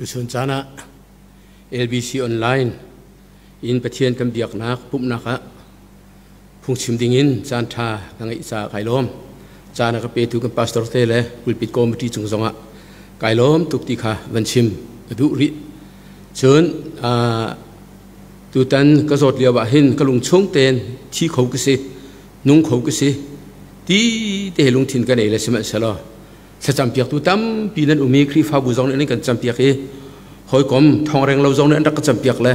Tuchun caan ah LBC Online in Pathian kan biaknak pumhnak ah phungchim dingin caan ṭha ka ngeih caah kai lawm. Caan a ka petu kan pastor te le pulpit committee cung zongah kai lawm tuk ti kha van chim ka duh rih. Cun tutan ka zawt lio ah hin ka lungchung tein thi kho ka si, nung kho ka si ti te lungthin ka nei le sihmanhsehlaw thlacampiaktu tampi nan um i Khrihfabu zong nih an kan campiak i hawikom thongreng lo zong nih an rak ka campiak le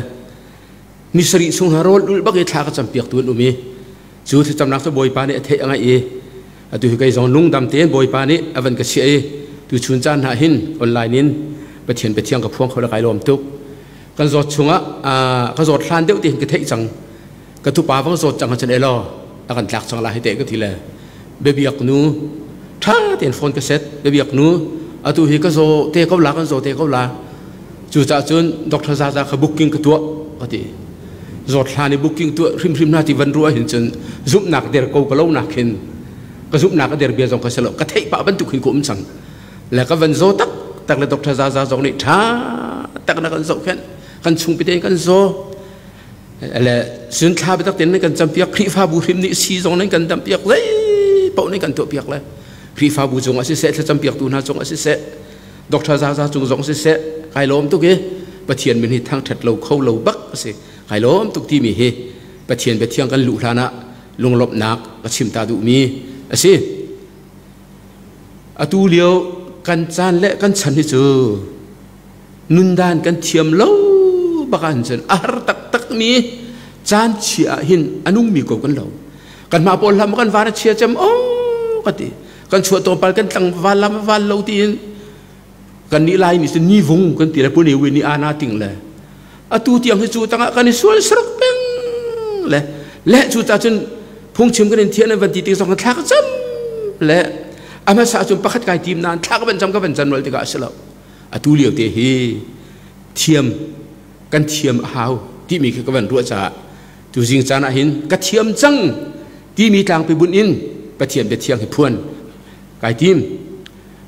ni sarih chung hna rawl ulh bak i thla ka campiaktu an um i cu thlacamnak cu Bawipa nih a theih a ngaih i atu hi kei zong lungdam tein Bawipa nih a van ka chiah i tu chun caan hna hin online in Pathian biathiang ka phuang kho le kai lawm tuk. Kan zawt chungah ka zawt hlan deuh te hin ka theih cang. Ka tupa vang zawt cang cun elaw a kan tlak cang la hi te ka ti le biabiak nu tha tein phone ka set. Biabiak nu, atu hi ka zaw te ko la, kan zaw te ko la, cucaah cun Dr. Zaza kha booking ka tuah ka ti. Zawt hlan i booking tuah hrimhrim hna ti van ruah hin cun zumhnak der ko ka lo nak hin ka zumhnak a der bia zong ka si lo, ka theih pah bantuk hin ka um cang le ka van zaw tak tak le Dr. Zaza zong nih tha tak na kan zohkhenh, kan chung pite kan zaw le sun thla biatak tein kan campiak. Khrihfabu hrim nih si zong nan kan dampiak, zei paoh nih kan tuahpiak le Khrihfabu cungah siseh, thlacampiaktu hna cungah siseh, Dr. Zaza cung zong siseh, kai lawm tuk i Pathian min hi thangṭhat lo kho lo bak a si. Kai lawm tuk timi hi Pathian biathiang kan luh hlan ah lunglawmhnak ka chim ta duhmi a si. Atu lio kan caan le kan chan hi cu nundan kan thiam lo bak ahcun cun a har taktak mi caan chia ah hin a nungmi ko kan lo. Kan mah pawl hlam kan van a chia cem o ka ti, kan chuah tawpal kan tlang val lam val lo tiin kan nih lai mi cu ni vung kan ti le pune wi ni ana ting le atu tiang hi cu tangah kan i sual sarak peng le le cu ta cun phungchim kan in thian an van ti tik zong thla ka cam le a hmasa cun pakhat kai tim nain thla ka van cam ka van can rol tikah a si lo. Atu lio te hi thiam kan thiam a hau timi khi ka van ruah caah tu zing caan ah hin ka thiam cang timi tlangpi bunh in Pathian biathiang hi phuan kai tim.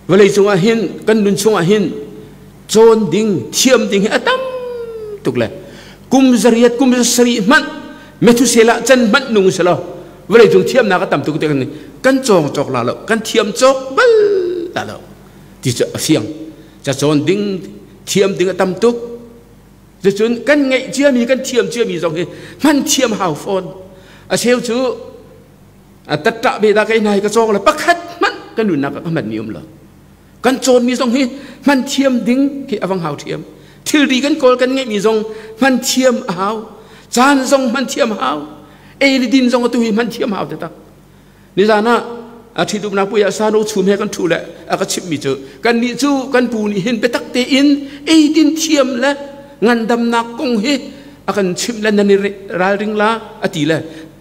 Vawlei cungah hin kan nun chungah hin cawn ding thiam ding hi a tam tuk le kum zariat kum sarih hmanh Methuselah can hmanh nung selaw vawlei cung thiamnak a tam tuk te kan cawng cawk la lo, kan thiam cawk bal la lo ti cu a fiang. Ca cawn ding thiam ding a tam tuk. Cucun kan ngeih ciami kan thiam ciami zong hi hman thiam hau fawn. A cheu cu a tattah ve dah kei hna hi ka cawng le pakhat hmanh kan nunnak ah ka hman mi um lo. Kan cawnmi zong hi hman thiam ding khi a vang hau thiam. Thilri kan kawl kan ngeihmi zong hman thiam a hau. Caan zong hman thiam a hau. Ei le din zong atu hi hman thiam hau taktak. Nizan ah a ṭhitumnak puai ah sano chum he kan ṭhu le a ka chimhmi cu kannih cu kan pu nih hin biatak tein eidin thiam le ngandamnak kong hi a kan chimh le nan i ralring la a ti le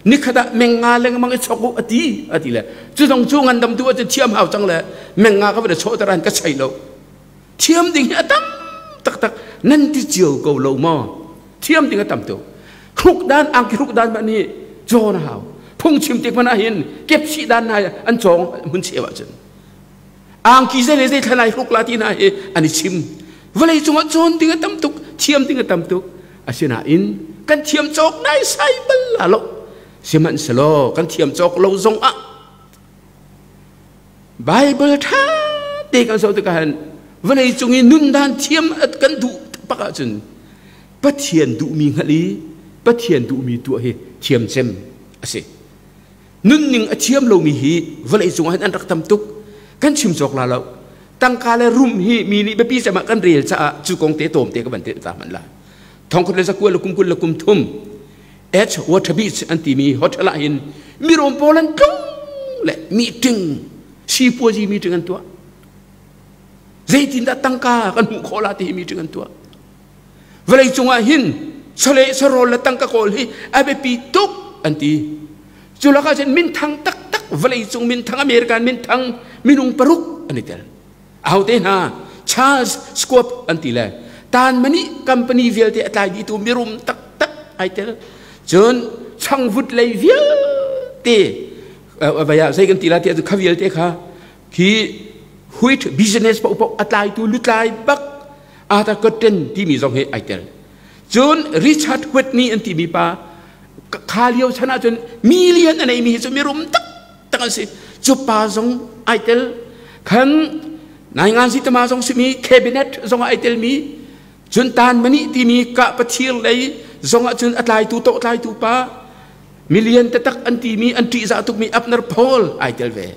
nikhat ah menga lengmang i chok u a ti a ti le cu zong cu ngandam tu ahcun thiam hau cang le menga ka van i chawh ter ka chei lo. Thiam ding hi a tam taktak nan ti cio ko lo maw? Thiam ding a tam tuk. Hruk dan angki hruk dan mah nih cawn a hau. Phungchim tik hmanh ah hin kepsih dan hna an cawng hmun cheu ahcun angki zei le zei thlanai hruk la ti hna hi an i chim. Vawlei cungah cawn ding a tam tuk, thiam ding a tam tuk. Asinain kan thiam cawk nai sai bal la lo. Sihmanhsehlaw kan thiam cawk lo zong ah Bible ṭha te kan zoh tikah hin vawlei cung i nundan thiam kan duh pak ahcun Pathian duhmi hngalh i Pathian duhmi tuah hi thiam cem a si. Nunning a thiam lomi hi vawlei cungah hin an rak tam tuk. Kan chim cawk la lo. Tangka le rum hi mi nih biapi cem ah kan rel caah cu kong te tawm te ka van telh ta hmanh la. Thongkhat le zakua le kum 23 Edge Water Beach an timi hotel ah hin mirum pawl an tlung le meeting, sipuazi meeting an tuah. Zeitindah tangka kan hmuh khawh la ti hi meeting an tuah. Vawlei cungah hin chawleh sarawl le tangka kawl hi a biapi tuk an ti. Cu lakah cun minthang taktak, vawlei cung minthang, American minthang minung paruk an i tel. Ahote hna? Charles Schwab an ti le Tanmani company vialte a tlai dihtu mirum taktak ai tel. Cun changvut lei vialte vaya zei kan ti la ti kha vialte kha khi wheat business paohpaoh a tlaitu lutlai bak. Arthur Curtin timi zong hi ai tel. Cun Richard Whitney an timi pa kha lio chan ahcun million a neimi hi cu mirum taktak an si. Cu pa zong ai tel. Khan naingan si tama zong simi cabinet zong ai telmi cun tan mani timi kah pathir lei zong ahcun a tlaitu tawh tlaitu pa million tatak an timi an ṭihzah tukmi Abner Paul ai tel ve.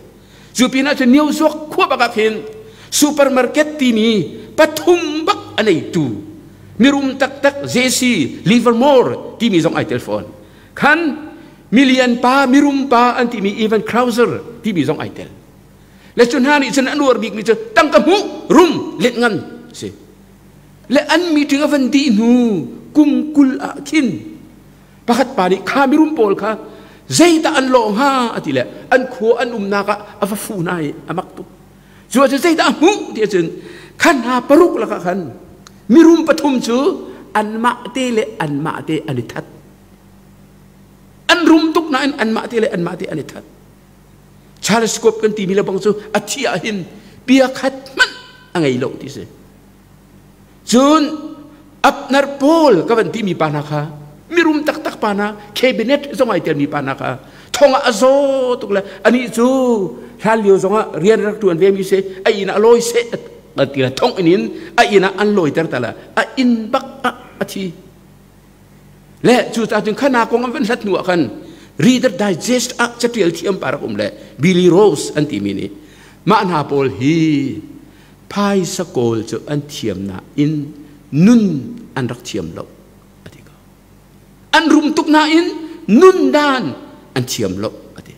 Cu pinah cun Niozuak khua bak ah khin supermarket timi pathum bak a neitu mirum taktak JC Livermore timi zong ai tel fawn. Khan milian pa mirum pa an timi Evan Krauser timi zong ai tel. Le cu hna nih cun an uar bikmi cu tangka hmuh rum let ngan si. Le an meeting a van dih hnu kum 20 ah khin pakhat pa nih kha mirum pawl kha zeidah an lawh hnga a ti le an khua an umnak ah a va fuh hna i a mak tuk. Cu ahcun zeidah a hmuh ti ahcun khan hna paruk lakah khan mirum pathum cu anmah te le anmah te an i that. An rum tuk nain anmah te le anmah te an i that. Charles Cope kan timi le bang cu a thi ah hin bia khat hmanh a ngei lo ti si. Cun Abner Paul ka van timi pa hna kha mirum taktak pa hna cabinet zong ai telmi pa hna kha thong ah a zaw tuk le anih cu hlan lio zong ah rian rak ṭuan ve mi si a inn ah lawi seh a ti le thong in in a inn ah an lawiter ta le a inn bak ah a thi. Le cucaah cun khana kong an van hlat hnu ah khan Reader Digest ah catial thiam pa rak um le Billy Rose an timi nih mah hna pawl hi phaisa kawl cu an thiam nain nun an rak thiam lo a ti ko. An rum tuk nain nun dan an thiam lo a ti.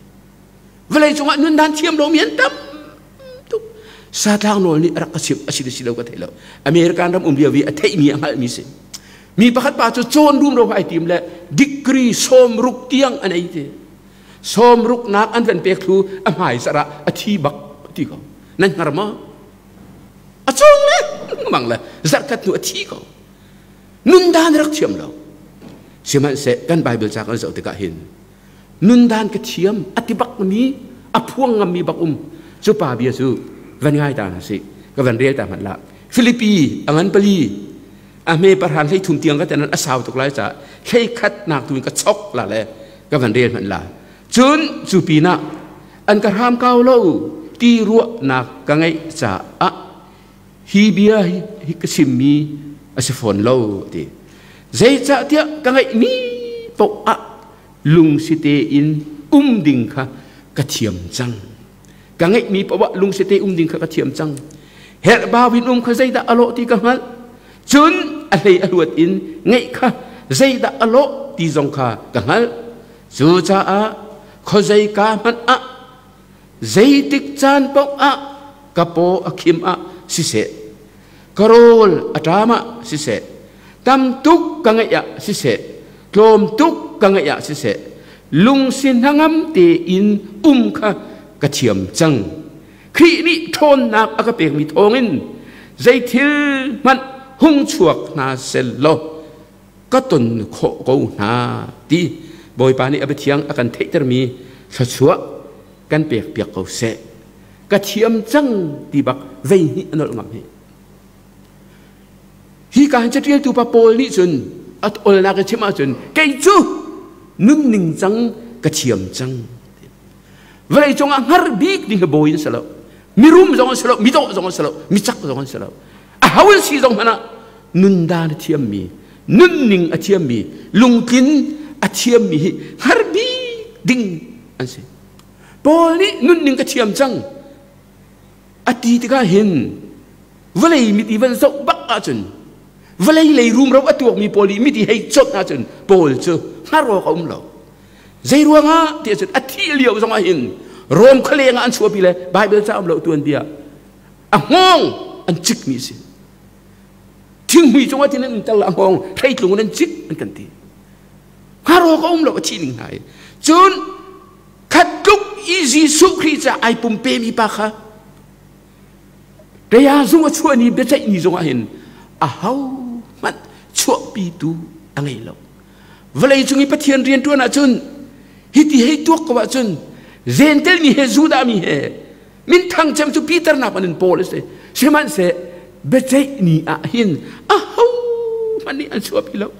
Vawlei cungah nun dan thiam lomi an tam tuk. Satlang nawl nih a rak ka chimh a si le si lo ka thei lo. American ram um lio i a theihmi a hngalhmi si. Mi pakhat pa cu cawn rum ro ai tim le degree 60 tiang an ei ti. 60 nak an van pek thlu a hmai zarh ah a thi bak ti ko. Nan hngar maw? A cawng le mang le zarhkhat hnu a thi ko. Nun dan rak thiam lo. Sihmanhseh kan Bible ca kan zoh tikah hin nun dan ka thiam a ti bak mi a phuang ngam mi bak um cu pa bia cu van ngai ta hna si ka van rel ta hmanh la Filipi a ngan pali a hme parhan hlei thum tiang ka tenan a sau tuk lai ca hlei khat nak tu in ka chok la le ka van rel hmanh la cun cu pinah an ka hram kau lo ti ruahnak ka ngeih caah hi bia hi ka chimmi a si fawn lo ti zeicahtiah ka ngeihmi paoh ah lungsi tein um ding kha ka thiam cang. Ka ngeihmi paoh ah lungsi te um ding kha ka thiam cang. Herhbau in um kha zeidah a lawh ti ka hngalh. Cun a hlei a luat in ngeih kha zeidah a lawh ti zong kha ka hngalh. Cucaah khuazeika hmanh ah zeitik caan paoh ah ka paw a khim ah siseh, ka rawl a ṭam ah siseh, tam tuk ka ngeih ah siseh, tlawm tuk ka ngeih ah siseh, lungsi hnangam tein um kha ka thiam cang. Khrih nih ṭhawnnak a ka pekmi thawngin zeithil hmanh hung chuak hna seh law ka ton khawh ko hna ti Bawipa nih a biathiang a kan theihtermi thluachuah kan pekpiak ko seh. Ka thiam cang ti bak vei hnih a nolh ngam hi. Hi ka hin catialtu pa Paul nih cun a olnak i chim ahcun kei cu nunning cang ka thiam cang. Vawlei cungah hngar bik ding hi bawi an si lo. Mirum zong an si lo, midawh zong an si lo, micak zong an si lo. A ho an si zong hmanh ah nundan a thiammi, nunning a thiammi, lungtlin a thiammi hi hngar bik ding an si. Paul nih nunning ka thiam cang a ti tikah hin vawlei mit i van zoh bak ahcun vawlei lei rumro a tuakmi pawl i mit i hei conh ahcun Paul cu hngar awk a um lo. Zei ruangah ti ahcun a thih lio zongah hin Rom khualeng ah an chuahpi le Bible ca um lo tuanbia a hngawng an cikmi a si. Thinghmui cungah tin an tel a hngawng hreitlung in an cik an kan ti. Hngar awk a um lo a thih ning hna i. Cun khat tluk i Jesuh Khrih ca ai pumpemi pa kha Kaya zung a chuah ni biaceih ni zongah hin a ho hmanh chuahpitu a ngei lo. Vawlei cung i Pathian rian ṭuan ahcun hiti hei tuak ko ahcun Gentel mi he Judah mi he minthang cem cu Peter nak in Paul a si. Sihmanhseh Biaceih ni ah hin ahohmanh nih an chuahpi lo.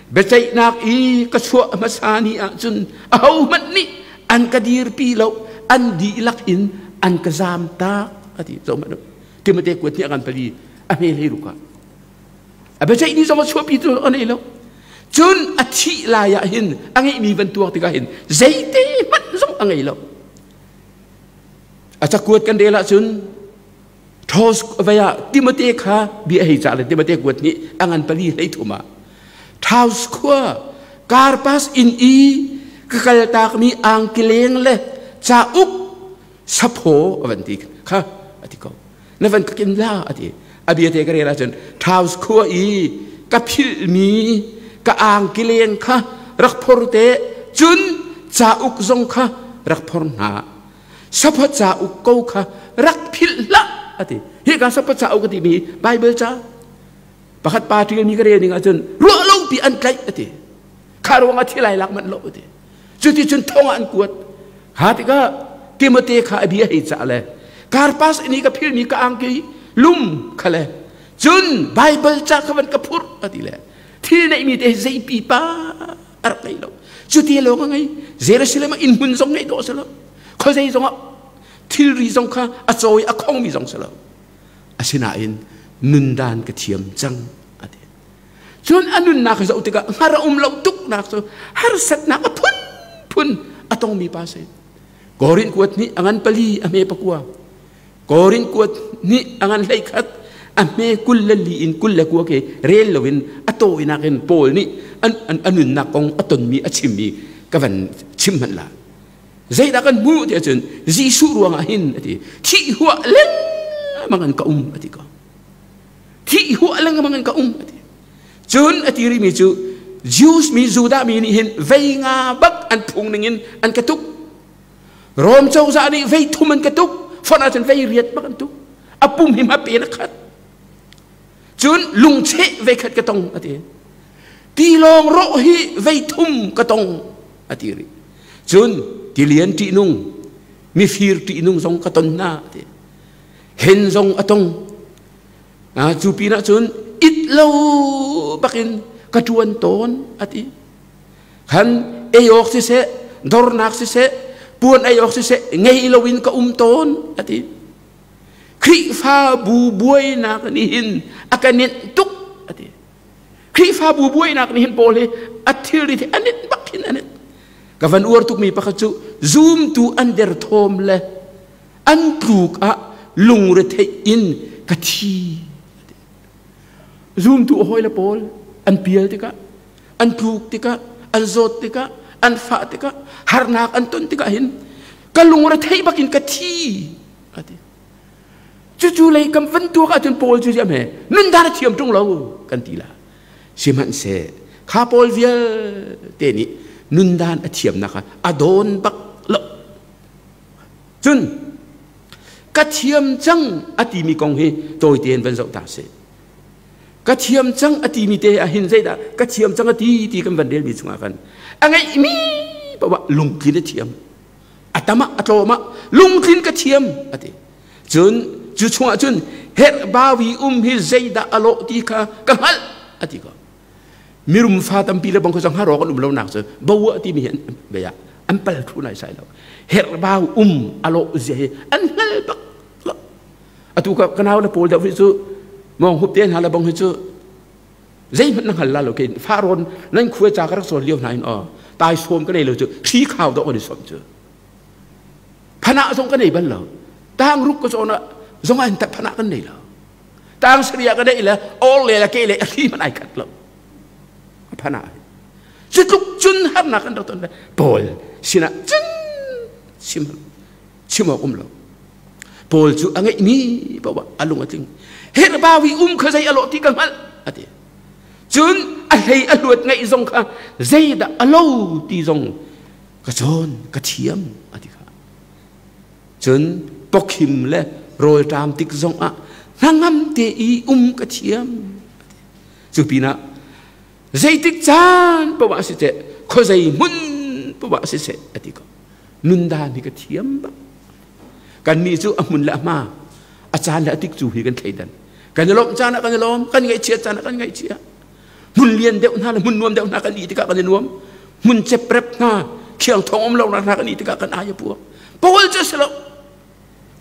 Biaceihnak i ka chuah hmasa ni ahcun ahohmanh nih an ka dirpi lo, an dihlak in an ka zamtak, a ti. Zoh hmanh u. Timote kuat nih a kan pali a hme hlei ruk ah. A biaceih ni zong a chuahpi tu a nei lo. Cun a thih lai ah hin a ngeihmi van tuak tikah hin zeite hmanh zong a ngei lo. A cakuat kan rel ahcun Thos vei ah Timote kha bia hei cah le Timote kuat nih a ngan pali hlei thum ah Thaus khua Karpas inn i ka kaltakmi angkileng le cauk saphaw a van ti kha a ti ko. Na van ka kin la a ti. A bia te ka rel ahcun Thaus khua i ka philhmi ka angkileng kha rak phor te, cun cauk zong kha rak phor hna. Sapha cauk ko kha rak philh hlah a ti. Hika sapha cauk a timi Bible ca pakhat pa ṭialmi ka rel ning ahcun ruah lo pi an tlaih a ti. Kha ruang ah thil ai lak manh lo a ti. Cuti cun thong ah an kuat. Kha tikah Timote kha a bia hei cah le Karpas ini ka philmi ka angki lum kha le cun Bible ca kha van ka phurh a ti le thil neihmi te zei pipa a rak ngei lo. Cuti lawng a ngei. Jerusalem ah inn hmun zong ngeih dawh a si lo. Khuazei zong ah thilri zong kha a cawi a khongmi zong si lo. Asinain nundan ka thiam cang a ti. Cun a nunnak zoh tikah hngar a um lo tuknak cu harsatnak a phunphun a tongmi pa si. Korin kuat nih a ngan pali a hme pakua. Korin kuat nih a ngan 11 a hme 24 in 29 ke rel loin a tawinak in Paul nih a nunnak kong a tonmi a chimmi ka van chim hmanh la. Zeidah kan hmuh ti ahcun Jesuh ruangah hin a ti thih huah lengmang in ka um a ti ko. Thih huah lengmang in ka um a ti. Cun a ti rihmi cu Jews mi Judah mi nih hin vei nga bak an phung ning in an ka tuk. Rom cozah nih vei thum an ka tuk, fonh ahcun vei riat bak an tuk. A pum hi hmape na khat. Cun lungcheh vei khat ka tong a ti. Tilawng rawh hi vei thum ka tong a ti rih. Cun tilian ṭihnung, mifir ṭihnung zong ka ton hna a ti. Hen zong a tong. Cu pinah cun it lo bakin ka ṭuan tawn a ti. Khan ei awk siseh, dornak siseh, puan ei awk siseh, ngei loin ka um tawn a ti. Khrihfabu buainak nih hin a ka nenh tuk a ti. Khrihfabu buainak nih hin Paul hi a thilri hi a nenh bak hin a nenh. Ka van uar tukmi pakhat cu zumtu an derthawm le an tluk ah lungretheih in ka thi. Zumtu a hawile pawl an pial tikah, an tluk tikah, an zawt tikah, an fah tikah, harnak an ton tikah hin ka lungretheih bakin ka thi a ti. Cucu lei kan van tuak ahcun Paul cu ziam he nundan a thiam ṭung lo kan ti la. Sihmanhseh kha Paul vialte nih nundan a thiamnak ah a dawn bak lo. Cun ka thiam cang a timi kong hi tawi tein van zoh ta sih. Ka thiam cang a timi te ah hin zeidah ka thiam cang a ti ti kan van relmi chungah khan a ngeihmi paoh ah lungtlin a thiam. A tam ah a tlawm ah lungtlin ka thiam a ti. Cun cu chungah cun herhbawi um hi zeidah a lawh ti kha ka hngalh a ti ko. Mirum fa tampi le bang kho zong harawk an um lonak cu bawa timi hi an bia an pal thu nai sai lo. Herhbau um a lawh zia hi an hngal bak lo. Atu ka kanau le pawl deuh hi cu mong hup te hna le bang hi cu zeihmanh na hngal la lo ke faron nan khua ca ka rak cawn lio hna in aw tai sawm ka nei lo cu thli khau dawh kan i sawm cu phana zong ka nei bal lo tang ruk ka cawn ah zong ah hin phana kan nei lo tang saria ka nei le or le le ke le a thli hmanh ai khat lo phana cu tluk cun harnak kan rak ton Paul sinah cun chim chim awk um lo Paul cu a ngeihmi paoh a lung a tling herbawi um kha zei a lawh ti ka hngalh a ti cun a hlei a hluat ngeih zong kha zeidah a lo ti zong ka cawn ka thiam a ti kha cun pawkhim le rawlṭam tik zong ah hnangam te i um ka thiam cu pinah zeitik caan paoh ah siseh khuazei hmun paoh ah siseh a ti ko nundan hi ka thiam bak kannih cu a hmun le a hma a caan le a tik cu hi kan thleidan. Kan i lawmh caan ah kan i lawm, kan ngaihchiat caan ah kan ngaihchia. Hmun lian deuh hna le hmun nuam deuh hna kan i tikah kan i nuam. Hmun ceprep hna, khiang thong um lo hna kan i tikah kan ai a puak. Paul cu si lo.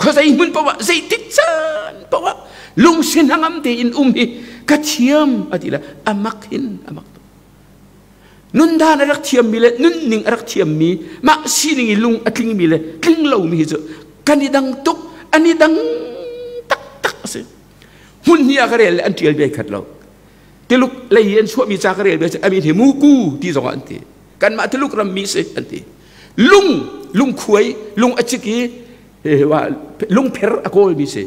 Khuazei hmun paoh ah zeitik caan paoh ah lungsi hnangam tein um hi ka thiam a ti le amak hin amak tuk. Nundan a rak thiammi le nunning a rak thiammi mah sining i lung a tlingmi le tling lomi hi cu kan i dang tuk an i dang taktak a si. Hmun hnih ah ka rel le an ṭial bia khat lo. Tiluk lei i an chuahmi ca ka rel bia cu amin hi muku ti zongah an ti. Kanmah Tuluk rammi si an ti. Lung lungkhuai lung a cik i lungpher a kawlmi si.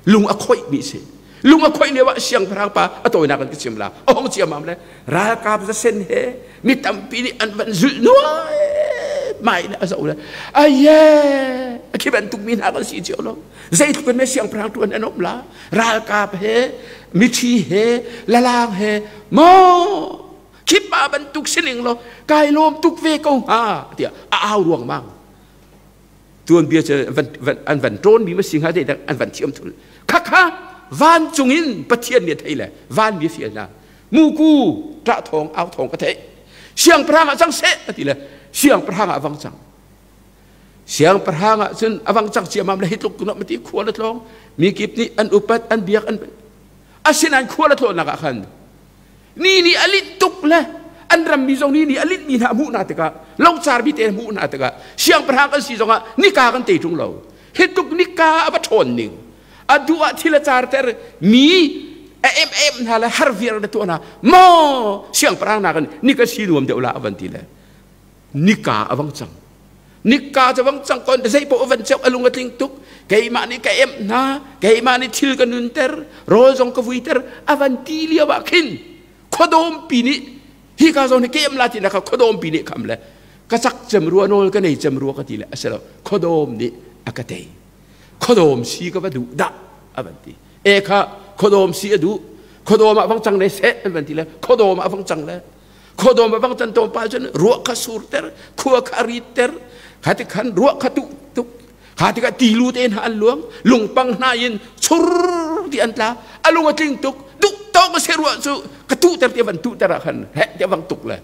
Lung a khoihmi si. Lung a khoih lio ah siangpahrang pa a tawinak an ka chim la. A hong ciammam le ralkap zasen he mi tampi nih an van zulh nuai mai le a zoh le aye a khi bantuk mi hna kan si cio lo. Zeitluk in siangpahrang tuan an um la. Ralkap he mithi he lalang he maw khi pa bantuk sining law kai lawm tuk ve ko hnga tiah a au ruangmang tuanbia cu an van ṭawnmi ma si hnga deh an van thiam thul khakha vancung in Pathian nih a thei le van mi a fial hna muku ṭah thawng au thawng ka theih siangpahrang ah cang seh a ti le siangpahrang ah vang cang siangpahrang ah cun a vang cang ciamam le hi tluk kunok mati khua le tlawng mi kip nih an upat an biak an asinain khua le tlawnnak ah khan Ni nih a linh tuk le an rammi zong ni nih a linhmi hna hmuh hna tikah locarmi te hmuh hna tikah siangpahrang kan si zongah nika kan te ṭung lo. Hi tluk nika a va ṭhawn ning. A duh ah thil a carter mi a em em hna le har viar le tuah hna maw siangpahrang nakin nika si nuam deuh la a van ti le nika a vang cang. Nika cu vang cang kon zei paoh van ceuh a lung a tling tuk keimah nih ka emh hna keimah nih thil ka nunter rawl zong ka vuiter a van ti lio ah khin khuadawmpi nih hi ka zawn hi ka em la ti na kha khuadawmpi nih kham le ka cak cem rua nawl ka nei cem rua ka ti le a si lo khuadawm nih a ka tei khuadawm si ka va duh dah a van ti e kha khuadawm si a duh khuadawm ah vang cang ne seh an van ti le khuadawm ah vang cang le khuadawm a bang can tawn pa cun ruah kha surter khua kha ritter kha ti khan ruah kha tuk tuk kha tikah tilu te hna an luang lungpang hna in chur ti an tla a lung a tling tuk duh tawk a se ruah cu ka tuhter ti van tuhter ah khan he ti vang tuk le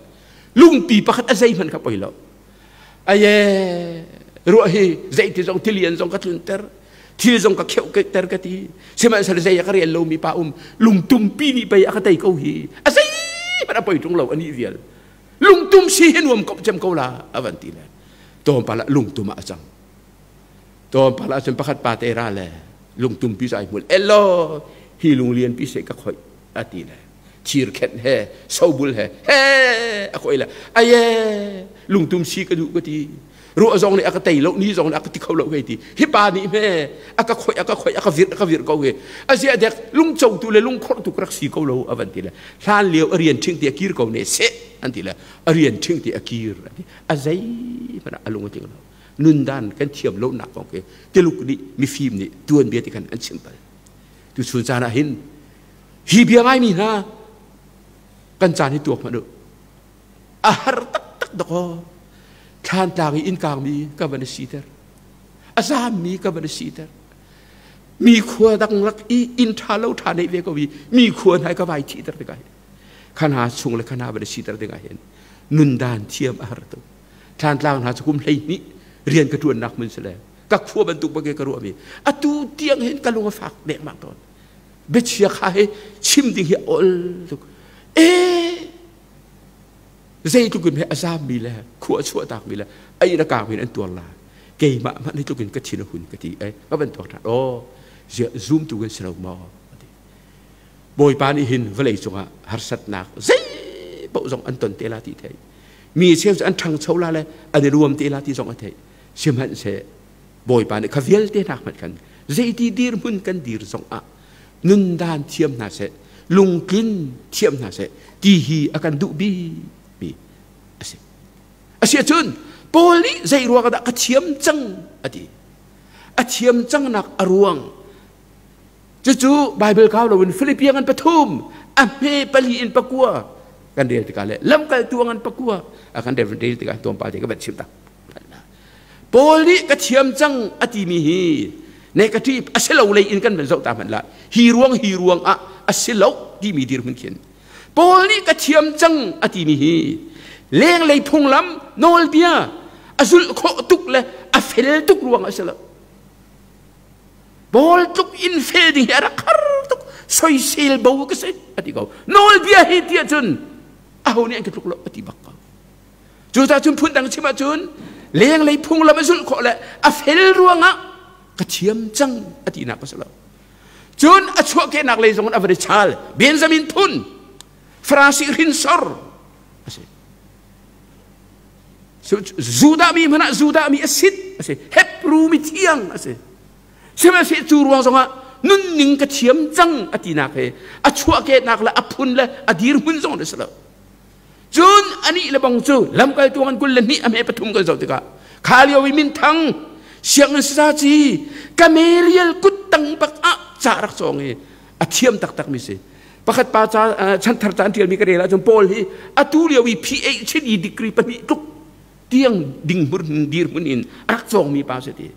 lungpi pakhat a zei hmanh kha poi lo aye ruah hi zeiti zong tilian zong ka tlunter thil zong ka kheuh ter ka ti sihmanhsehlaw zei a ka rel lomi pa um lungtumpi nih pei a ka tei ko hi a zei hmanh a poi ṭung lo ani vial lungtum si hi nuam ko cem ko la a van ti le tlawmpal ah lungtum ah a cang tlawmpal ah cun pakhat pa te ra le lungtumpi cu ai hmul elo hi lunglian pi se ka khoih a ti le thir khenh he sobul he he a khoi le aye lungtum si ka duh ka ti ruah zong nih a ka tei lo ni zong nih a ka ti kho lo hei ti hi pa nih hme a ka khoi a ka khoi a ka vir a ka vir ko he a zia dek lungco tu le lungkhor tu ka rak si ko lo a van ti le hlan lio a rian ṭhing ti a kir ko ne seh an ti le a rian ṭhing ti a kir a ti a zei hmanh a lung a tling lo nundan kan thiam lo nak kong ke Tuluk nih mifim nih tuanbia ti khan an chim bal tu chun caan ah hin hi bia ngaimi hna kan caan hi tuak hmanh u a har taktak dakaw thlantlang i innkangmi ka van i siter a zammi ka van i siter mi khua dang lak i inn ṭha lo ṭha neih ve ko i mi khua hna ka vai thihter tikah hin khana chung le khana van i siter dingah hin nundan thiam a har tuk thlantlang hna cu kum 12 rian ka ṭuannak hmun si le ka khua bantuk bak ka ruahmi atu tiang hin ka lung a fak dengmang tawn biachia kha hi chim ding hi ol tuk e zeitluk in he a zammi le khua chuah takmi le ai na kangmi an tuar la keimah hmanh hi tluk in ka thin a hun ka ti ai ka van tuak ṭhan aw ziah zoom tu kan si lo maw Bawipa nih hin vawlei cungah harsatnak zei paoh zong an ton te la ti thei mi cheu cu an ṭhangcho la le an i ruam te la ti zong a theih sihmanhseh Bawipa nih kha vialte hna hmanh khan zeiti dirhmun kan dir zongah nundan thiam hna seh lungtlin thiam hna seh ti hi a kan duh bikmi a si. A si ahcun Paul nih zei ruang dah ka thiam cang a ti. A thiam cangnak a ruang cucu Bible kau loin Philippian ngan pathum a hme pali in pakua kan rel tikah le lamkaltu ngan pakua a kan rel tikah tlawmpal te ka van chim tak. Paul nih ka thiam cang a timi hi Negative a si lo lei in kan van zoh ta hmanh la. Hi ruang hi ruang ah a si lo timi dirhmun khin. Paul nih ka thiam cang a timi hi lenglei phunglam nawlbia a zulh khawh tuk le a fel tuk ruang a si lo. Paul tluk in fel ding hi a rak har tuk soisel bo ka si a ti ko. Nawlbia hi tiah cun aho nih an ka tluk lo a ti bak ko. Cucaah cun phundang chim ahcun lenglei phunglam a zulh khawh le a fel ruangah ka thiam cang a tinak a si lo. Cun a chuahkehnak lei zong in a va i chaal. Benjamin phun, Farasi hrinsor a si. Judah mi hmanh ah Judah mi a sit a si. Hebrew mi thiang a si. Sihmanhsehlaw cu ruang zongah nunning ka thiam cang a tinak he a chuahkehnak le a phun le a dirhmun zong a si lo. Cun anih le bang cu lamkaltu an 22 a hme pathum kan zoh tikah kha lio i minthang sianginn sazaci Gamaliel kuttang bak ah ca rak cawng i a thiam taktak mi si. Pakhat pa ca chanthar ca an ṭialmi ka rel ahcun Paul hi atu lio i PhD degree pahnih tluk tiang ding dirhmun in a rak cawngmi pa si ti.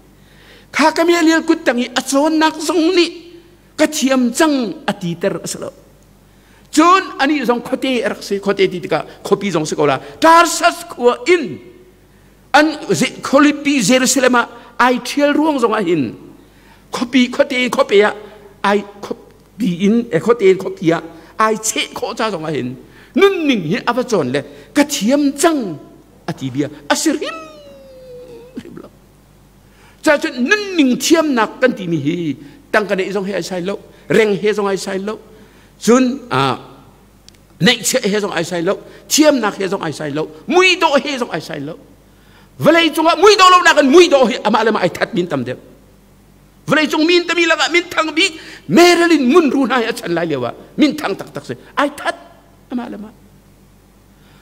Kha Gamaliel kuttang i a cawnnak zong nih ka thiam cang a titer a si lo. Cun anih zong khuate a rak si, khuate ti tikah khuapi zong si ko la. Tarsas khua in an khualipi Jerusalem ah ai ṭhial ruang zong ah hin khuapi khuate in khuape ah ai khuapi in khuate in khuapi ah ai cheh khawh ca zong ah hin nunning hi a va cawn le ka thiam cang a ti bia a si hrim hrim lo. Cacun nunning thiamnak kan timi hi tangka neih zong he ai sai lo, reng he zong ai sai lo, cun neihchiah he zong ai sai lo, thiamnak he zong ai sai lo, muidawh he zong ai sai lo. Vawlei cungah muidawh lo nakin muidawh hi amah le mah ai that min tam deuh. Vawlei cung min tami lakah min thang bik Marilyn Monroe hna hi a chan lai lio ah min thang taktak si. Ai that amah le mah.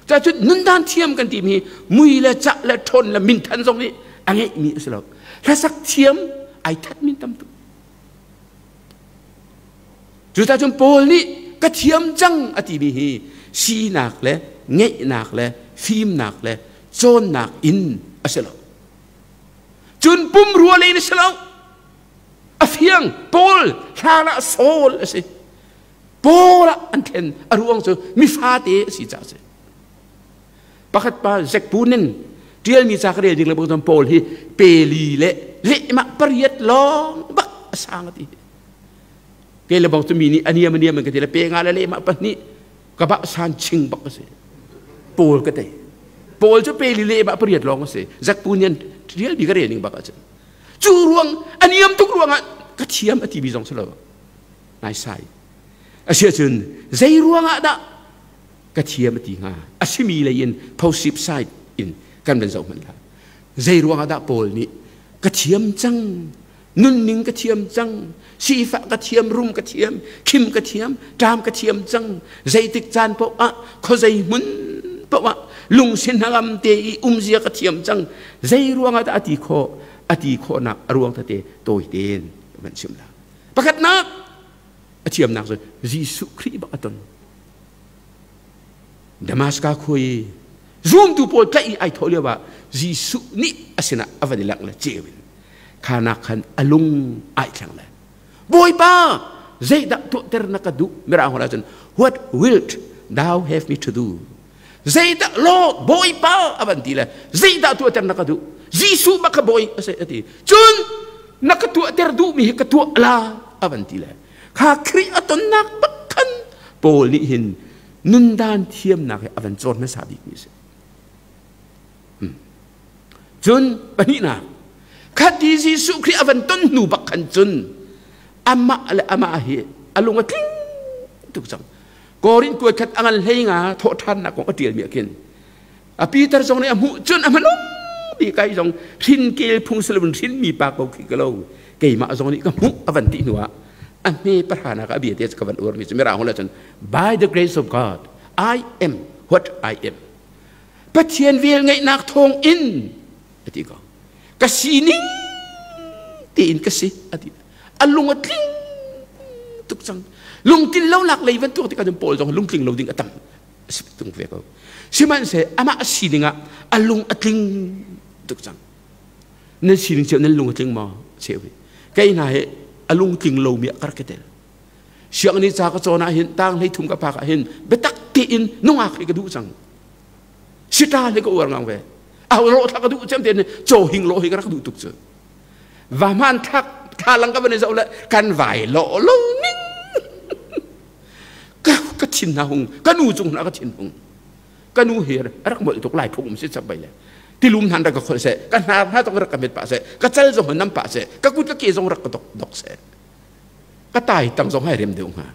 Cacun nundan thiam kan timi mui le cah le ṭhawn le minthan zong nih a ngeihmi a si lo. Hlasak thiam ai that min tam tuk. Cucacun Paul nih ka thiam cang a timi hi sinak le ngeihnak le fimnak le cawnnak in a si lo. Cun pumrua lei in a si lo. A fiang Paul hlan ah Saul a si. Paul ah an thlen a ruang cu mifate a si caah a si. Pakhat pa Zack Punin ṭialmi ca ka rel ding le bang Paul hi peli le lehmah pariat lawng bak a sang a ti. Ke le bang cu mi nih aniam aniam an ka ti le pe nga le lehmah pahnih ka bah san ching bak a si. Paul ka tei. Paul cu peli lehmah pariat lawng a si. Zack Punin ṭialmi ka rel ning bak ah cun. Cu ruang aniam tuk ruangah ka thiam a timi zong si lo. Naisai. Asiahcun zei ruangah dah ka thiam a ti hnga? A simi lei in positive side in kan van zoh hmanh hlah. Zei ruangah dah Paul nih ka thiam cang, nunning ka thiam cang, sifah ka thiam, rum ka thiam, khim ka thiam, ṭam ka thiam cang, zeitik caan paoh ah, khuazei hmun paoh ah lungsi hnangam te i umzia ka thiam cang, zei ruangah dah a ti khawh? A ti khawhnak a ruang tete tawi tein ka van chim la. Pakhatnak a thiamnak cu Jesuh Khrih bak a ton. Damaskas khua i zumtu pawl tlaih i ai thawh lio ah Jesuh nih a sinah a van i langh le ceu in khanak khan a lung ai thleng le Bawipa zeidah tuahter na ka duh mirang holh ahcun what wilt thou have me to do zeidah Lord Bawipa a van ti le zeidah tuahter na ka duh Jesuh bak ka bawi a si a ti cun na ka tuahter duhmi hi ka tuah la a van ti le kha Khrih a tonnak bak khan Paul nih hin nundan thiamnak hi a van cawn hmasa bikmi a si. Cun pahnihnak khati Jesuh Khrih a van ton hnu bak khan cun amah le amah hi a lung a tling tuk cang. Korin kuat khat a ngan hlei nga thawhṭhannak kong a ṭialmi ah khin a Peter zong nih a hmuh cun a hmanung bik kai zong hrin kel phung siloin hrinmi pa ko khi ka lo keimah zong nih ka hmuh a van ti hnu ah a hme pahranak a bia te ka van uarmi cu mirang holh cun by the grace of God I am what I am. Pathian vel ngeihnak thawng in a ti ko ka sining tein ka si a ti a lung a tling tuk cang lungtlin lo nak lei van tuak tikah cun Paul zong lungtling lo ding a tam a si tung ve ko sihmanhseh amah sining ah a lung a tling tuk cang nan sining cio nan lung a tling maw cheu hi. Kei hna hi a lungtling lomi ah ka rak i tel. Sianginn ca ka cawn ah hin tang hlei thum ka phak ah hin biatak tein nungak hi ka duh cang. Sita hi ka uar ngang ve. A ro thla ka duh cem tein chaw hing lo hi ka rak duh tuk cu. Va hman thlak thalang ka van i zoh le kan vai lo lo ning. Ka ka thin na hung ka nu cung na ka thin hung. Ka nu hi a rak molh tuk lai phung um si chap bai le. Tilum hnan rak ka kholh seh, ka hnar hna zong rak ka met pah seh, ka cal zong nam pah seh, ka kut ka ke zong rak ka dok dok seh. Ka tai tang zong hai rem deuh hnga.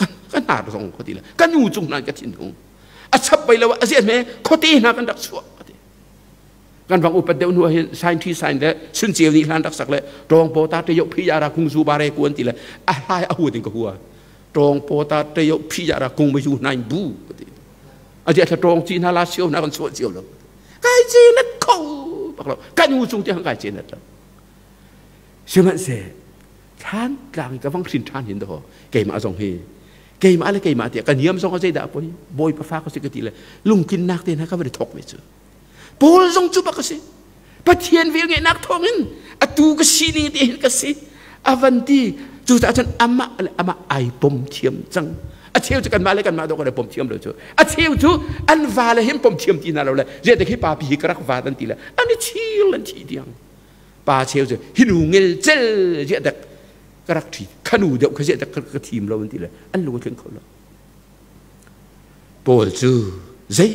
Ka hnar zong ka ti le ka nu cung hna ka thin hung. A chap bai lo a zian me khote hna kan rak chuah ka ti. Kan vang upat deuh hnu hin sain thi sain le sun ceu ni hlan rak sak le tawng po ta te yo phi ya ra kung zu ba re kuan ti le a hlai a hu ding ka hua. Tawng po ta te yo phi ya ra kung ma yu nain bu ka ti. A zia thla tawng chi hna la sio hna kan chuah cio lo. Kai ce nat kho bak lo. Kan u cung tiang kai ce nat lo. Sihmanhseh thlan tlang ka vang hrin ṭhan hin daw keimah zong hi keimah le keimah tiah ka niam zong a zeidah poi bawipa fa ka si ka ti le lungtlinnak te hna ka van i thawk ve cu. Paul zong cu bak a si. Pathian velngeihnak thawngin atu ka sining te hin ka si. A van ti cucaah cun amah le amah ai pom thiam cang. A cheu cu kanmah le kanmah dawh kan i pom thiam lo cu. A cheu cu an va le hin pom thiam ti hna lo le ziah hi pa pi hi ka rak va an ti le an i chir an thi tiang. Pa cheu cu hinu ngel cel ziah dek ka rak ṭhi khanu deuh kha ziah dek ka thim lo an ti le an lung a tling kho lo. Paul cu zei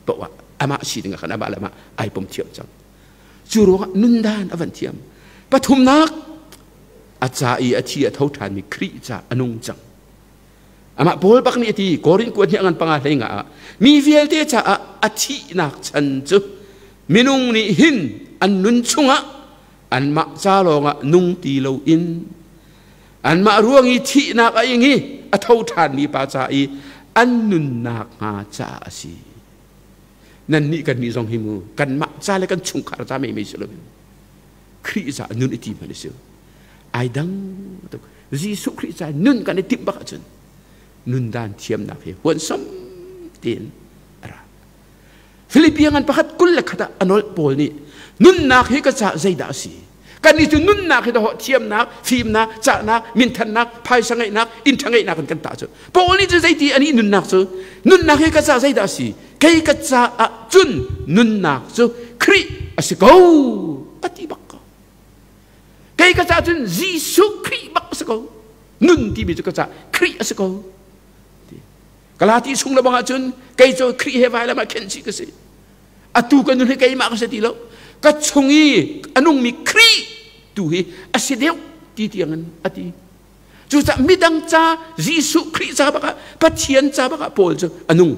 poah amah sining ah khan amah le amah ai pom thiam cang. Cu ruangah nundan a van thiam. Pathumnak a ca i a thi a tho ṭhanmi Khrih ca a nung cang. Amah Paul bak nih a ti Korin kuat nih a ngan panga hlei nga ah mi vialte caah a thihnak chan cu minung nih hin an nun chungah anmah ca lawngah nung ti loin anmah ruang i thihnak a ing i a tho ṭhanmi pa ca i an nunnak hnga caah a si. Nannih kannih zong hi mu kanmah ca le kan chungkhar ca meimei si loin Khrih caah nun i tim hmanh a si. Ai dang tuk. Jesuh Khrih caah nun kan i timh bak ahcun nundan thiamnak hi huansam tein a ra. Philippi ngan pakhat 21 ah a nolh Paul nih nunnak hi ka caah zeidah a si? Kannih cu nunnak hi dawh thiamnak, fimnak, cahnak, minthannak, phaisa ngeihnak, inn ṭha ngeihnak in kan tah cu. Paul nih cu zeiti anih nunnak cu? Nunnak hi ka caah zeidah a si? Kei ka caah cun nunnak cu Khrih a si ko a ti bak ko. Kei ka caah cun Jesuh Khrih bak a si ko. Nun timi cu ka caah Khrih a si ko. Galati chung le bang ahcun kei cu Khrih he vailam ah khenh chih ka si. Atu ka nun hi keimah ka si ti lo. Ka chung i a nungmi Khrih tu hi a si deuh ti tiangin a ti. Cucaah midang ca Jesuh Khrih ca bak ah Pathian ca bak ah Paul cu a nung.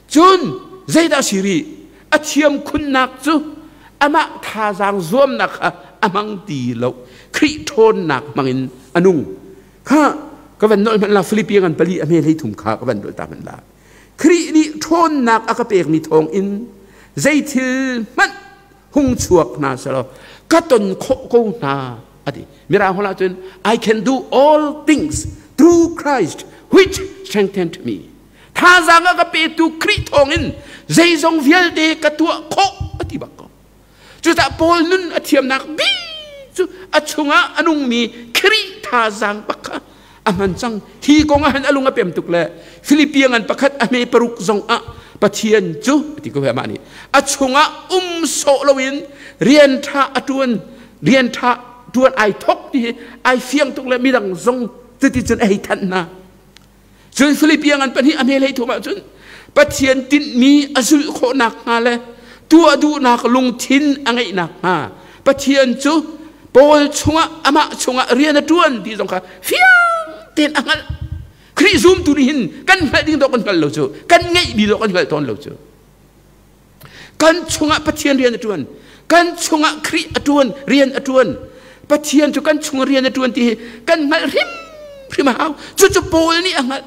Cun zeidah si rih? A thiam khunnak cu amah thazaang zuamnak kha a hmang ti lo. Khrih ṭhawnnak hmangin a nung. Kha ka van nolh hmanh la Philippi ngan pali a hme hlei thum kha ka van nolh ta hmanh la. Khrih nih ṭhawnnak a ka pekmi thawngin zei thil hmanh hung chuak hna selaw ka ton khawh ko hna a ti. Mirang holh ahcun I can do all things through Christ which strengthened me. Thazaang a ka petu Khrih thawngin zeizong vialte ka tuah khawh a ti bak ko. Cucaah Paul nun a thiamnak bik cu a chungah a nungmi Khrih thazaang bak kha a hman cang. Hi kong ah hin a lung a pem tuk le Philippi ngan pakhat a hme paruk zong ah Pathian cu ti ko amah nih a chungah um sawh loin rian ṭha a ṭuan rian ṭha ṭuan ai thok ti hi ai fiang tuk le midang zong cuti cun a hei thanh hna. Cun Philippi ngan pahnih a hme hlei thum ahcun Pathian tinhmi a zulh khawhnak hnga le tuah duhnak lungthin a ngeihnak hnga Pathian cu Paul chungah amah chungah rian a ṭuan ti zong kha fiang tein a hngalh. Khrih zumtu nih hin kan hngalh ding dawh kan hngal lo cu kan ngeihmi dawh kan hngal tawn lo cu. Kan chungah Pathian rian a ṭuan. Kan chungah Khrih a ṭuan, rian a ṭuan. Pathian cu kan chung rian a ṭuan ti hi kan hngalh hrimhrim a hau. Cucu Paul nih a hngalh.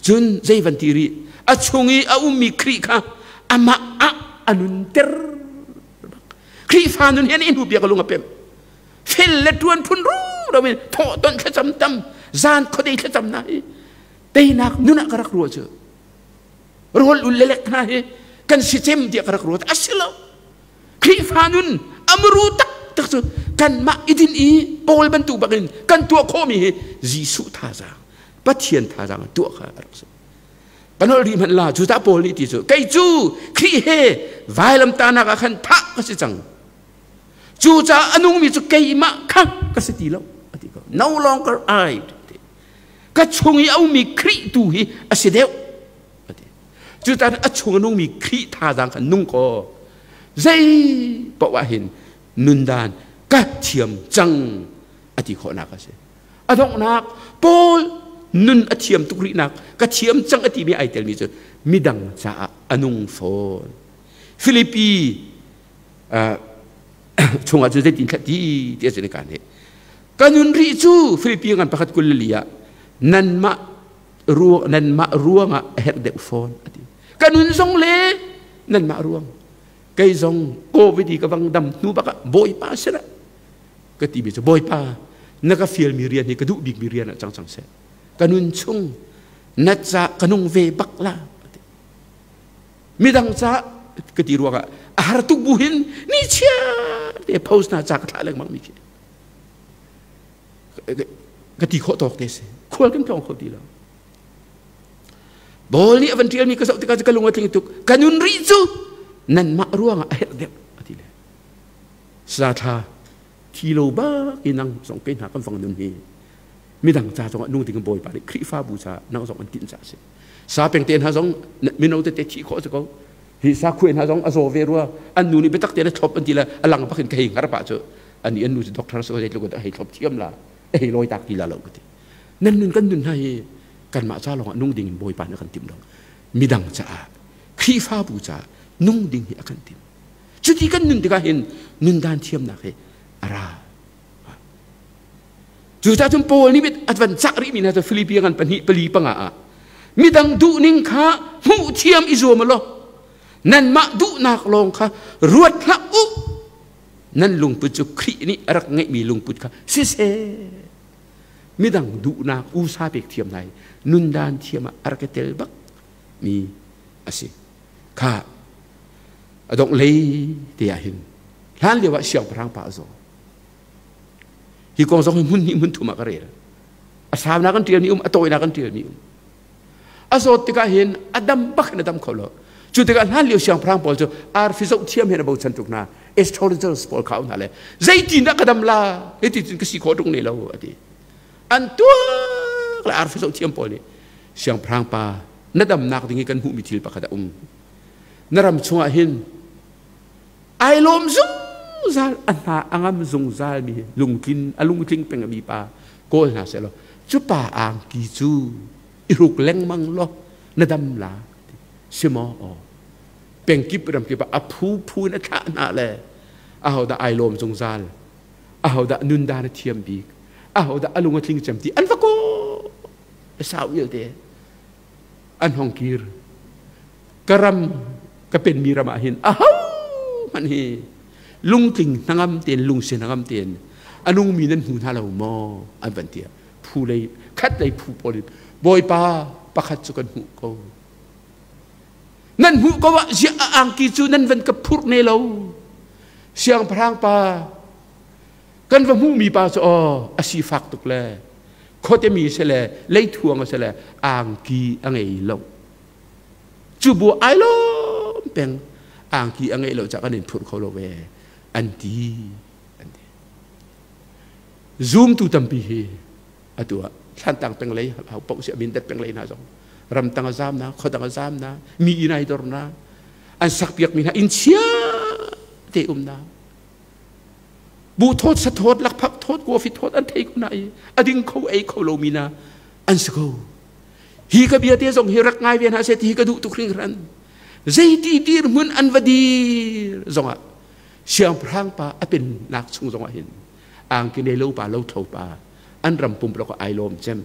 Cun zei van ti rih? A chung i a ummi Khrih kha amah ah a nunter. Khrihfa nun hi an i hnu bia ka lung a pem. Fel le ṭuan phun ru in thawh ton thlacam tam, zan khuadei thlacam na hi teinak nun ah ka rak ruah cu. Rawl ul le lek hna hi kan si cem tiah ka rak ruat. A si lo. Khrihfa nun amru tak taktak cu kanmah i din i Paul bantuk bakin kan tuah khawhmi hi Jesuh thazaang, Pathian thazaang tuah kha a rak si. Kan holh rih hmanh la cu tah Paul nih ti cu kei cu Khrih he vailamtahnak ah khan thah ka si cang. Cucaah a nungmi cu keimah kha ka si ti lo a ti ko. No longer I. Ka chung i a ummi Khrih tu hi a si deuh. A ti. Cucaah a chung a nungmi Khrih thazaang kha nung kaw zei paoh ah hin nundan ka thiam cang a ti khawhnak a si. A donghnak Paul nun a thiam tuk rihnak ka thiam cang a timi ai telmi cu midang caah a nung fawn. Filipi chungah cu zeitin thla ti ti a si kan he ka nun rih cu Filipi ngan pakhat 24 ah nanmah ruang nanmah ruangah a herh deuh fawn a ti. Ka nun zong le nanmah ruang kei zong COVID i ka vang dam hnu bak ah Bawipa sinah ka ti mi cu Bawipa, na ka fial mi rian hi ka duh bik mi rian ah cang cang seh, ka nun chung na ca ka nung ve bak la. Midang ca ka ti ruangah a har tuk bu hin ni chia te post na ca ka thlah lengmang mi khi ka ti khawh tawk te si. Khual kan tlawng kho ti lo. Bawl nih a van ṭialmi ka zoh tikah ka lung a tling tuk. Ka nun rih cu nanmah ruangah a herh deuh a ti le sa thla thi lo bak in nang zong kei hna kan fang nun hi midang ca zongah nung ding Bawipa nih Khrihfabu ca nang zong an tinh ca si. Sa peng te hna zong mino tete thi khawh si ko. Hi sa khuai hna zong a zaw ve rua, an nu nih biatak te na thlop an ti le a lang bak in ka hei ngar pah cu ani an nu cu doctor so zei tluk hei thlop thiam la hei loi tak ti la lo ka ti. Nan nun kan nun hna hi kanmah ca lawngah nung ding in Bawipa nih a kan timh lo, midang caah, Khrihfabu caah nung ding hi a kan timh. Cuti kan nun tikah hin nundan thiamnak hi a ra. Cucaah cun Paul nih a van cah rihmi hna cu Filipi ngan pahnih pali panga ah midang duhning kha hmuh thiam i zuam law nanmah duhnak lawng kha ruat hlah u, nan lungput cu Khrih nih a rak ngeihmi lungput kha siseh. Midang duhnak usa pek thiam lai nundan thiam ah a rak i tel bak mi a si. Kha a dongh lei te ah hin hlan lio ah siangpahrang pa a zaw. Hi kong zong hi hmun hnih hmun thum ah ka rel. A saunak an ṭialmi um, a tawinak an ṭialmi um. A zawt tikah hin a dam bak in a dam kho lo. Cu tikah hlan lio siangpahrang pawl cu arfi zoh thiam hin a bochan tuk hna. Astrologers pawl kha hna le zeitin dah ka dam la, hiti cun ka si khawh ṭung ne lo a ti. An tuak le arfi zoh thiam pawl nih siangpahrang pa, na damnak ding i kan hmuhmi thil pakhat a um. Na ram chungah hin ai lawm zungzal, a hna a ngam zungzal mi, lungtlin a lungtling peng mi pa kawl hna seh law cu pa angki cu i hruk lengmang law na dam la. Si maw? Aw, pengkip ramkip ah a phu phu in a thlah hna le ahodah ai lawm zungzal, ahodah nundan a thiam bik, ahodah a lung a tling cem ti an va kawl. Sau ialte an hong kir. Ka ram ka penmi ram ah hin aho hmanh hi lungtling hnangam tein, lungsi hnangam tein a nungmi nan hmu hna lo maw an van ti. Phu lei khat lei phu pawl in Bawipa, pakhat cu kan hmuh ko. Nan hmuh ko ah ziah a angki cu nan van ka phurh ne lo? Siangpahrang pa, kan va hmuhmi pa cu aw a sifak tuk le khuate mi si le leithuang a si le angki a ngei lo. Cu bu ai lawm peng, angki a ngeih lo cah kan in phurh kho lo ve an ti an ti. Zumtu tampi hi atu ah Thlantlang peng lei hau paoh si Mindat peng lei hna zong ramtang a zam na, khuadang a zam na, mi inn ai dor na, an sakpiak mi hna inn chia te um na, bu thawt sa thawt lakphak thawt coffee thawt an thei ko na i a ding kho ei kho lo mi na an si ko. Hi ka bia te zong hi rak ngai ve hna seh ti hi ka duh tuk hringhran. Zeiti dirhmun an va dir zongah siangpahrang pa a pennak chung zongah hin angki nei lo pa, lo tho pa, an ram pumplok ai lawm cem,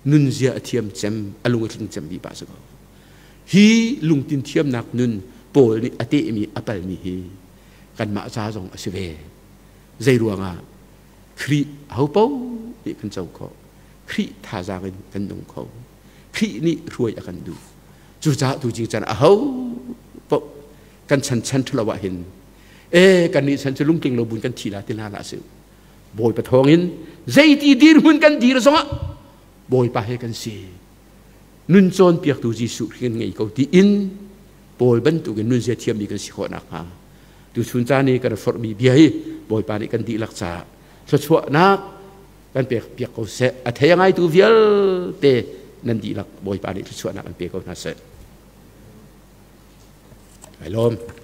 nunzia a thiam cem, a lung a tling cem mi pa si ko. Hi lungtin thiamnak nun Paul nih a tehmi a palmi hi kanmah ca zong a si ve. Zei ruangah Khrih ho paoh nih kan co khawh. Khrih thazaang in kan nung kho. Khrih nih hruai a kan duh. Cucaah tu cing can aho paoh kan chan chan ṭhalo ah hin E kan nih chan cu lungtling lo bun kan thi la ti hna hlah sih. Bawipa thawngin zeiti dirhmun kan dir zongah Bawipa he kan si. Nun cawnpiaktu Jesuh Khrih kan ngei ko tiin Paul bantukin nun zia thiammi kan si khawh nakhnga tuchun caan i kan forhmi bia hi Bawipa nih kan dihlak caah thluachuahnak kan pek piak ko seh. A thei a ngaitu vialte nan dihlak Bawipa nih thluachuahnak an pe ko hna seh. Ai lawm.